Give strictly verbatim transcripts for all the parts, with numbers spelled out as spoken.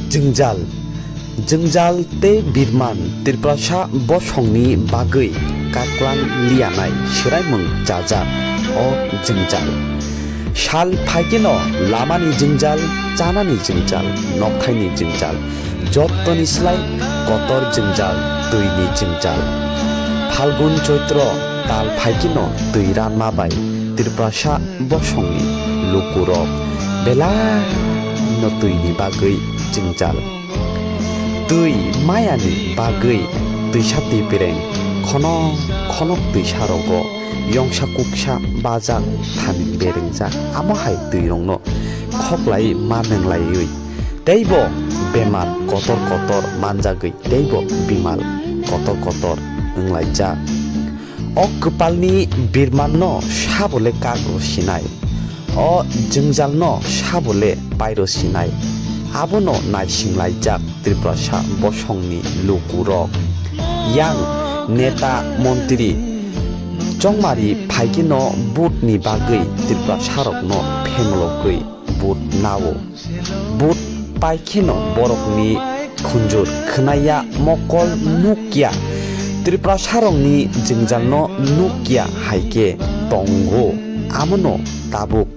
Jwngjal. Jwngjal tei birman Tiprasa bosongni bagwi kaklang lianai swraimung chajak o jwngjal. Sal phaikeno lamani jwngjal, chanani jwngjal, nokthaini jwngjal, jottoni slai kotor jwngjal, twini jwngjal. Phalgun Choitro tal phaikeno twi ranma bai Tiprasa bosongni lukurok belai no twini bagwi jwngjal. Twi mayani bagwi twisa twipereng khonok khonok twisarogo yongsa kuksa bajak thani berengjak, amo hai twirokno khoklai ma nwnglaiwi teibo bemar kotor kotor manjagwi teibo bimal kotor kotor wnglaijak. O kwpalni birmanno sabo le kak rw sinai, o jwngjalno sabo le pai rw sinai, abono naisinglaijak Tiprasa bosongni lukurok. Yang neta montri chongmari phaikeno vote ni bagwi Tiprasarokno phemlogwi vote nao. Vote pai kheno borokni khunjur khwnaya, mokol nukya. Tiprasarokni jwngjalno nukya hai khe tongo. Amono tabuk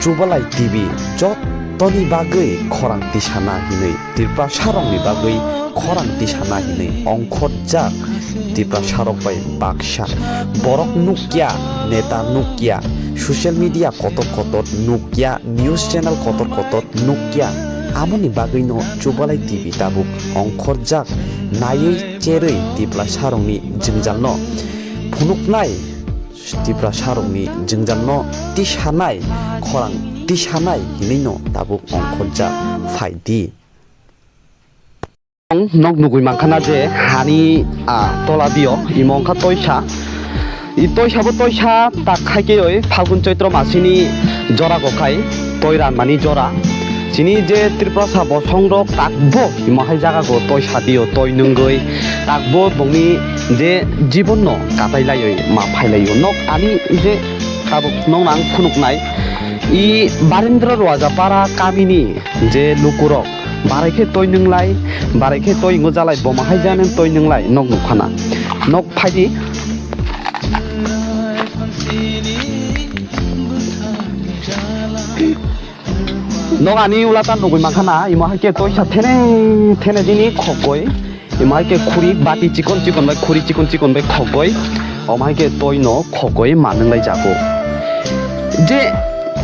Chubalai T V jottoni bagwi khorang tisana hinwi, Tiprasarokni bagwi khorang tisana hinwi ongkhorjak Tiprasarok bai baksa. Borok nukya, neta nukya, social media kotor kotor nukya, news channel kotor kotor nukya. Amoni bagwino Chubalai T V tabuk ongkhorjak, naiwi cherwi Tiprasarokni jwngjalno phunuknai, Tiprasarokni jwngjalno tisanai, khorang tisanai hinwino tabuk ongkhorjak phaidi. Nok nugwi mankha na je hani, ah, tola dio, imo wngkha toisa. I toisa bo toisa tak khai khe oi Phalgun Choitro masini jora go khai, toi ranmani jora. Chini je Tiprasa bosong rok tak bo imo hai jaga go toisa dio, toi nungwi tak bo bongni je jibon no katai laioi ma phai laio. Nok ani je tabuk nok nang phunuk nai i Barendra Rwajapara kamini je lukurok barai khe toi nwnglai, barai khe toi wngwi jalai, bo ma hai jani toi nwnglai, nok nukha na. Nok phaidi. Nok ani ula ta nugwi mankha na, imo hai khe toisa thene thene dini khogoi. Imo hai khe khuri bati chikon chikon bai, khuri chikon chikon bai khogoi. Omo hai khe toi no khogoi ma nwnglai jago. Je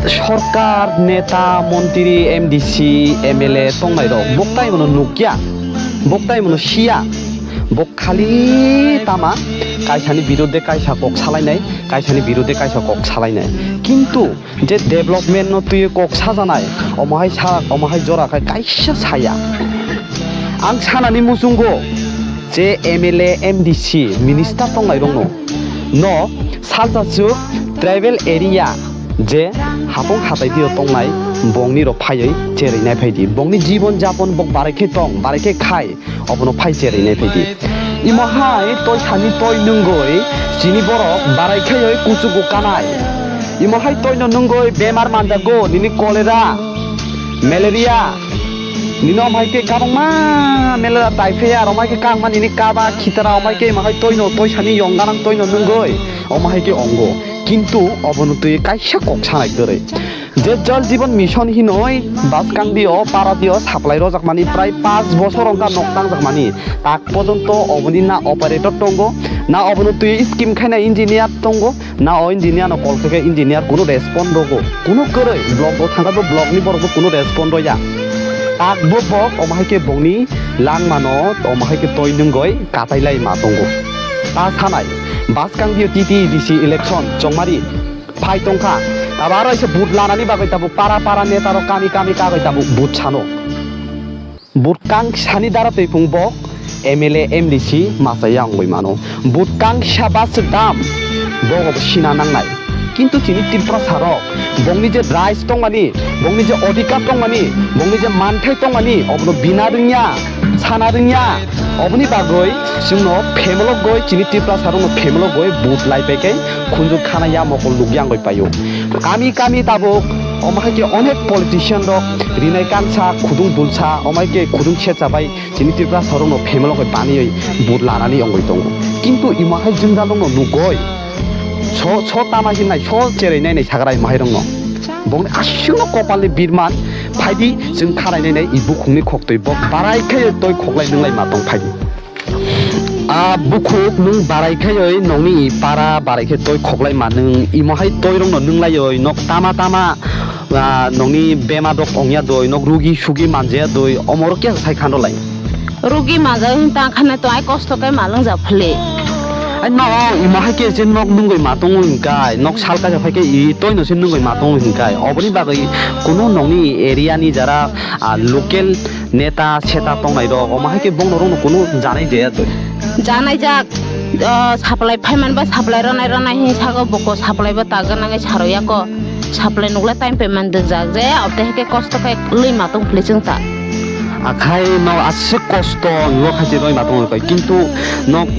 sorkar, neta, montri, M D C, M L A tongnai rok, bok tai mono nukya, bok tai mono siya, bok khali tama kaisani birudhe kaisa kok salainai, kaisani birudhe kaisa kok salainai. Kintu je development no twi kok sajanai, omo hai sa, omo hai jora khai kaisa saya. Ang sanani muchungo je M L A, M D C, minister tongnai rokno no salsa chwk tribal area je hapung hatai dio tongnai bongni rok phaiwi cherwi nai phaidi, bongni jibon japon bok barai khe tong, barai khe khai, obono phai cherwi nai phaidi. Imo hai toi thani toi nungoi chini borok barai khaioi kuchugo kanai. Imo hai toi no nungoi bemar manjago, nini cholera, malaria, nini omhai khe kabangma malaria, typhoid, aro omhai khe kangma nini kaba, khitara, omhai khe imo hai toi no, toi sani yong ganang toi no nungoi, omhai khe ongo. Kintu obono twi kaisa kok sanai kwrwi. Je Jal Jeevan Mission hinoi bwskang dio, para dio supply rojak mani prai panch bosor wngkha nok tangjak mani. Tak pojonto oboni na operator tongo, na obono twi scheme khaina engineer tongo, na o engineer no call khe khe engineer kunu respond rogo. Kunu kwrwi block o thangkha bo block ni borok bo kunu respond roya. Tak bo bo omo hai khe bongni langmano omo hai khe toi nungoi katai lai ma tongo. Ta sanai bwskang dio T T A D C election chongmari phai tongkha. Abo aro isa vote lanani bagwi tabuk para para neta rok kami kami kagwi tabuk vote sano. Vote kang sani dara twi phung bok M L A, M D C masa ya wngwi mano. Vote kang sa ba swk dam bok obo sina nangnai. Kintu chini Tiprasa rok bongni je rights tongmani, bongni je odhikar tongmani, bongni je manthai tongmani, obono bina rwngya, sana rwngya. Oboni bagwi chwngno phemlogoi, chini Tiprasa rokno phemlogoi vote lai pai khe khunju khana ya mokol lukya wngwi paio. Kami kami tabuk Omo hai khe onek politician rok rinai kansa khudung dulsa, omo hai khe khudung secha bai chini Tripura sarokno phemelok bai baniwi vote lanani wngwi tongo. Kintu imo hai jwngjal rokno nugoi so, so tama hinai, so cherai nainai sagra imo hai rokno. Bongni aswkno kopalni birman phaidi chwng khanai nainai i bukhukni khoktwi. Bo barai khe toi khoklai nwnglai ma tong phaidi. A bukhuk nwng barai khaioi nokni para barai khe toi khoklai ma nwng imo hai toi rokno nwnglaioi nok tama tama, a, nokni bema dok ongya doi nok rugi sugi manjaya doi omoro kesa sai khan rwlai. Rugi manjak hin ta khane to ai kosto khe malung jak phli. Ai no imo hai khe je nok nungoi ma tongo hinkai nok sal kaisa phai khe i toi no se nungoi ma tongo hinkai oboni bagwi kuno nokni area ni jara, a, local neta seta tongnai rok, omo hai khe bongno rokno kunu janai jaya twi. Janai jak, o, supply phaiman ba supply ronai ronai hin sago boko supply ba ta ganang ai saro yako. Supply nukla time payment dwk jak je, obte hai khe kosto khe lwi ma tong phli chwng ta. Akhai no aswk kosto no khai se roi ma tong kai, kintu nok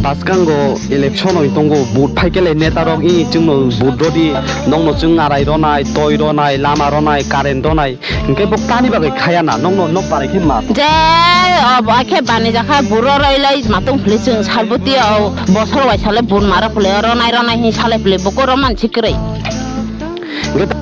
baskango election oi tongo, vote phai khe le neta rok i chwngno vote rodi, nokno chwng arai ronai, toi ronai, lama ronai, current ronai, Hingke bo tani bagwi khaya na, nokno nok barai khe ma. Je, o, bo khe bani jakha buro roi lai matung phili chwng salboti o bosor waisa le bun mara phili ronai ronai hin salai phili boko roman sikroi. Hingke ta-,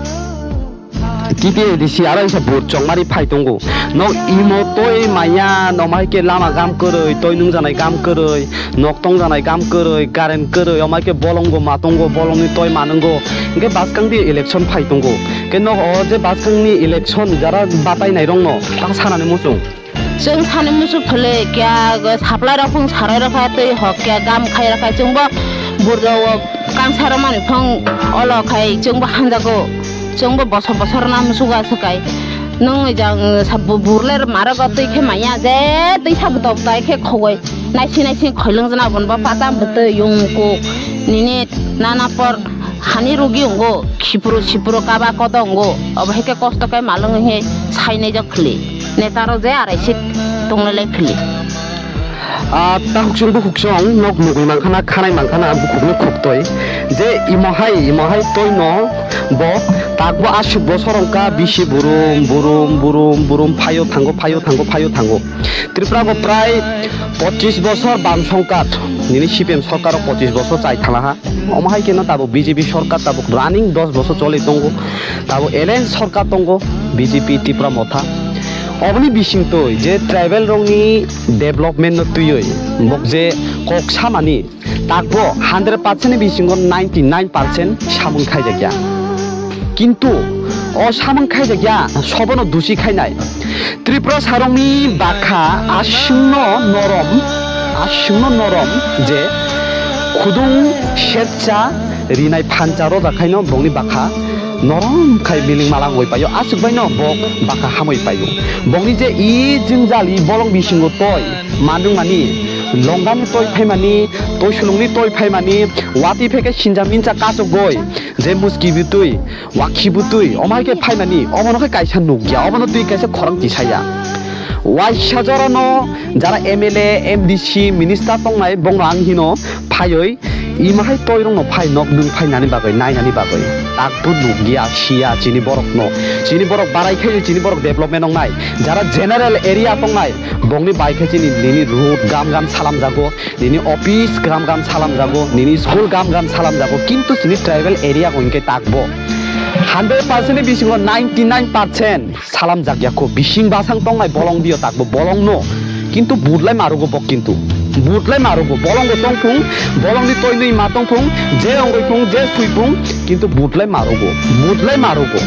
T T A D C aro isa bur chongmari phai tongo. Nok imo toi maya, nomai ke lama gam kwrwi, toi nungjanai gam kwrwi. Nok tongjanai gam kwrwi, current kwrwi, omo hai khe bolongo ma tongo, bolongni toi manwngo. Hingke baskang di election phai tongo. Hingke nok o je baskangni election jara batai nairokno ta sanani muchung. Chwng sani muchung phwlwi kya supply rok phung sarai rok kha twi hok kya gam khai rok kha chwngbo burdo o kansaro mani phung olo khai chwngbo hanjago. Chwngbo bosor bosor na muchung aswk kai. Nwng jang sa bu-, burler marago twi khe manya je twi sa butok tai khe khogoi. Naising naising khoilwng jana bwnba pata bwtwi yung kuk nini nana por hani rugi wngo khipru sipru kaba kodo wngo obo hai khe kosto khe malwng he sainai jak phli neta rok je arai sik tonglai lai phli. Ah, ta huksung bu huksung nok nugui mankhana khanai mankhana bukhukni khuktoi je imo hai imo hai toino bo takbo aswk bosor wngkha bisi burum burum burum burum phaio thango phaio thango phaio thango. Tripura bo prai pochis bosor bam songkar, nini C P M sorkar o pochis bosor chai thanglaha. Omo hai khe no tabuk B J P sorkar tabuk running dos bosor choli tongo. Tabuk alliance sorkar tongo B J P Tipra Motha. Oboni bisingtwi je tribal rokni development no twiwi bok je kok samani Takbo hundred percent ni bisingo ninety nine percent samung khaijakya. Kintu o samung khaijakya sobono dusi khainai. Tripura sarongni bakha aswkno norom, aswkno norom je khudung setsa rinai phancha rojakhaino bongni bakha norom khai miling malang oi paio, aswk baino bo bakha hamoi paio. Bongni je i jwngjal i bolong bisingo toi, Manwng mani, longani toi phaimani, toi sulungni toi phaimani, watwi phai khe sinja mincha kasugoi, je muski butwi, wakhi butwi, omo hai khe phaimani, omono khe kaisa nukya, omono twi kaisa khorang tisaya. Waisa jorano jara M L A, M D C, minister tongnai, bongno ang hino phaiwi, Imo hai toirokno phai nok nwng phainani bagwi, nainani bagwi. Takbo nukya, siya chini borokno. Chini borok barai khaio, chini borok development wngnai. Jara general area tongnai, bongni bai khe chini nini road gam gam salamjago, nini office gam gam salamjago, nini school gam gam salamjago. Kintu chini tribal area hwnkhe takbo hundred percent ni bisingo ninety nine percent. Salamjak ya kho, bising basang tongnai bolong dio takbo bolong no, kintu but lai marugo bok, kintu but lai marugo, bolong bo tongphung, bolong ni toi nui ma tongphung, je ongoi phung, je sui phung, kintu but lai marugo, but lai marugo.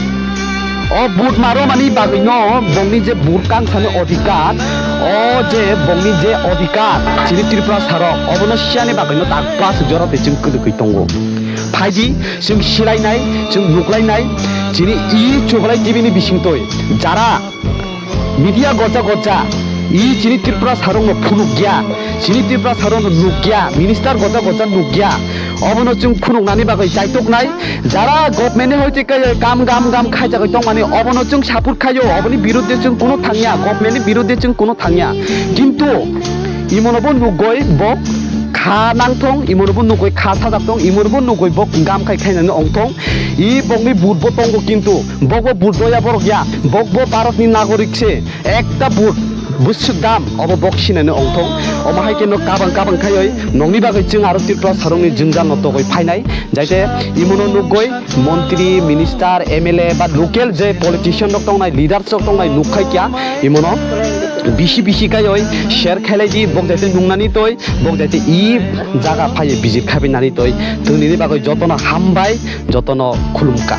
O but maro mani bagwi no bongni je but kang sani odhikar, o je bongni je odhikar, chini Tripura sarok, obono siani bagwi no tak bas jora tei chwng kwlwkwi tongo. Phaidi, chwng silainai, chwng nuklainai, chini i Chubalai T V ni bisingtwi jara media goja goja, i chini Tripura sarokno phunukya, chini Tripura sarokno nukya, minister goja goja nukya, obono chwng phunuknani bagwi chaitoknai, jara government ni hoite kaiye kam gam gam khaijagwi tongmani, obono chwng support khaio, oboni biruddhe chwng kuno thangya, government ni biruddhe chwng kuno thangya, kintu imono bo nukgoi bo kha nangthong, imono bo nugwi kha sajak tong, imono bo nugwi bok gam khai khainani ongthong. I bokni vote bo tongo, kintu bok bo vote doya borok ya, bok bo Bharatni nagorik se, ekta vote bwswk dam, obo bok sinani ongthong. Omo hai khe no kabang kabang khaioi nokni bagwi chwng aro Tripura sarokni jwngjal no togwi phainai, jaite imono nugwi montri, minister, M L A ba local je politician rok tongnai, leaders rok tongnai, nuk khai kya imono bisi bisi kaioi share khailai di, bok jaite nungnani toi, bok jaite i jaga phaiye visit khabi nani toi. Twnini bagwi jotono hambai, jotono khulumka.